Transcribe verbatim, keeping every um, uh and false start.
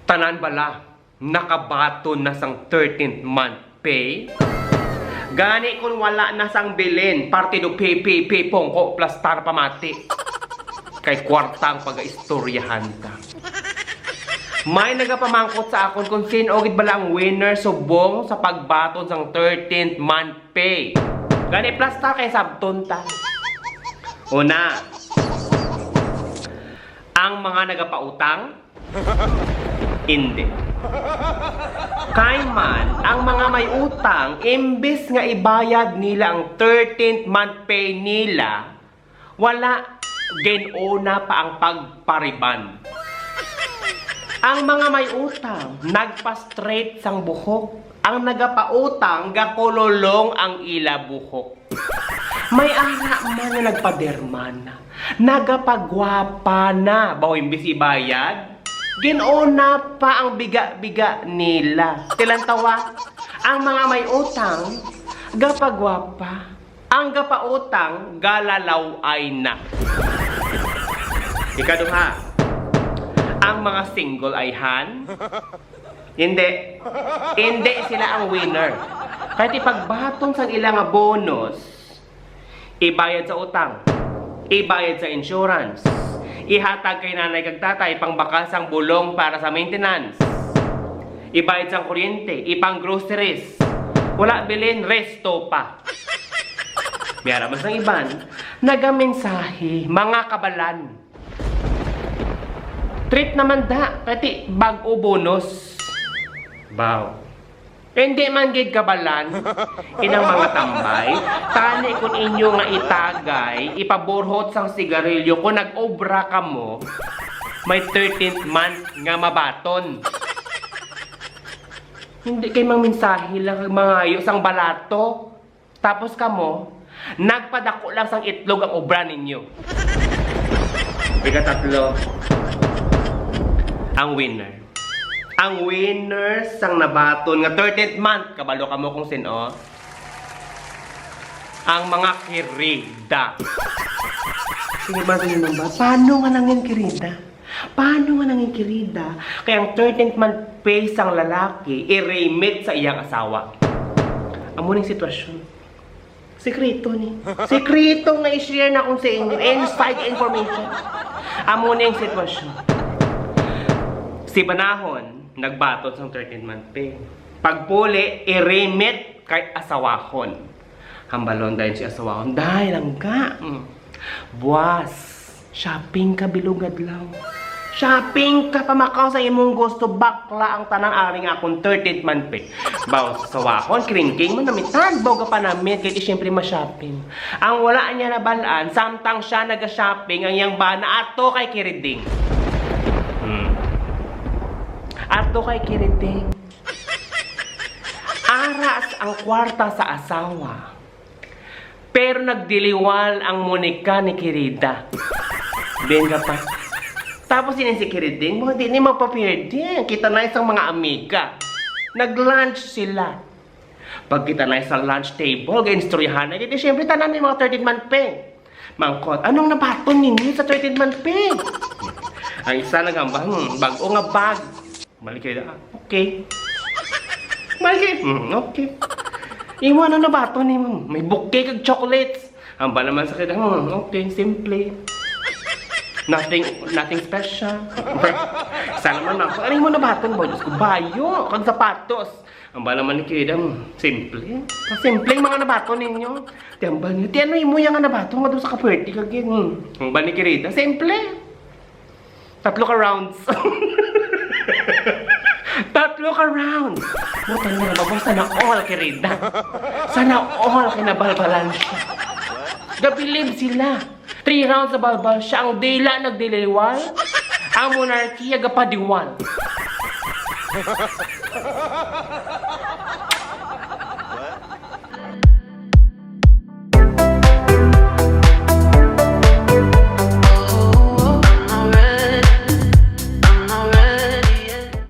Tanan bala nakabaton na sang thirteenth month pay? Gani kon wala na sang bilin, partido P P P, pungko, plastar, pamati. Kay kwarta ang pagaistoryahan ta. May nagapamangkot sa akon kung sin-o gid bala ang winner subong sa pagbaton sang thirteenth month pay. Gani, plastar kay sabton ta. Una, ang mga nagapautang. Hindi. Kay man, ang mga may utang, imbis nga ibayad nila ang thirteenth month pay nila, wala, ginuna pa ang pagpa-rebond. Ang mga may utang, nagpa-straight sang buhok. Ang nagapautang, gakululong ang ila buhok. May ara man nga nagpaderma na, nagapagwapa na, baw imbis ibayad, ginuna pa ang biga-biga nila. Tilantawa, ang mga may utang, gapagwapa. Ang gapautang, galalaw-ay na. Ikaduha, ang mga single ayhan, hindi. Hindi sila ang winner. Kahit ipagbaton sang ila nga bonus, ibayad sa utang, ibayad sa insurance, ihatag kay nanay kag tatay pangbakal sang bulong para sa maintenance, ibayad sang kuryente, ipang groceries, wala bilin, resto pa. May ara man sang iban, nagamensahe, mga kabalan. Treat naman da, kati bag-o bonus. Baw. Hindi man gid kabalan, inang mga tambay, tani kun inyo nga itagay, ipaburhot sang sigarilyo, kung nag-obra kamo, may thirteenth month nga mabaton. Hindi kay mangmensahe lang kag mangayo sang balato. Tapos kamo, nagpadako lang sang itlog ang obra ninyo. Ikatatlo, ang winner. Ang winner sang nabaton nga thirteenth month, kabalo kamo kung sin-o? Ang mga kirida. Sige ba, ganun lang ba? Paano nga nangin kirida? Paano nga nangin kirida? Kaya ang thirteenth month pay sang lalaki, i-remit sa iyang asawa. Amo ning sitwasyon. Sikreto ni. Sikreto nga i-share na kung sa inyo. Inside information. Amo ni ang sitwasyon. Si Banahon, nagbaton sang thirteenth month pay. Pagpuli, i-remit kay asawahon. Hambalon dayon si asawahon, "Day, langga. Mm. Buwas, shopping ka bilog adlaw. Shopping ka, pamakaw sa imong gusto, bakla ang tanan, ari nga akon thirteenth month pay." Baw, sa asawahon, kiringking man, namitan, baw ka pa namit, kay di siyempre ma-shopping. Ang wala niya nabal-an, samtang siya naga-shopping, ang iyang bana ato kay kiriding. Hmm. Ato kay kiriding. Aras ang kwarta sa asawa, pero nagdiliwal ang munika ni Kirida. Din ka pa. Tapos ini si Kiriding, mo di ni magpapirding. Kita na isang mga amiga. Nag-lunch sila. Pagkita na sa lunch table, ga-istoryahan na. Di, siyempre, tanan may mga thirteenth month pay. Mangkot, "Anong nabaton ninyo sa thirteenth month pay?" Ang isa naghambal, "Hmm, bag-o nga bag." Balik kayo, "Ah, okay." Balik kayo, "Hmm, okay." "Imo, ano nabaton nimo?" "May bouquet kag chocolates." Hambal naman sa kida, "Hmm, okay, simple. Nothing, nothing special." Sana man, "Ano imo nabaton ba?" "Diyos ko, bayo, kag sapatos." Hambal naman ni Kida, "Hmm, simple. Simple ang mga nabaton ninyo." Ti hambal niya, "Ti ano imo yang nabaton nga doon sa kapwerte kag yun?" Hmm. Hambal ni Kirida, "Simple. Tatlo ka rounds." Tatlo ka rounds. Buta na, babaw, sana all, Kirida. Sana all kay nabalbalan siya. Gabilib sila. Three rounds sa balbal siya. Ang dila nagdiliwal. Ang monarkiya gapadiwal.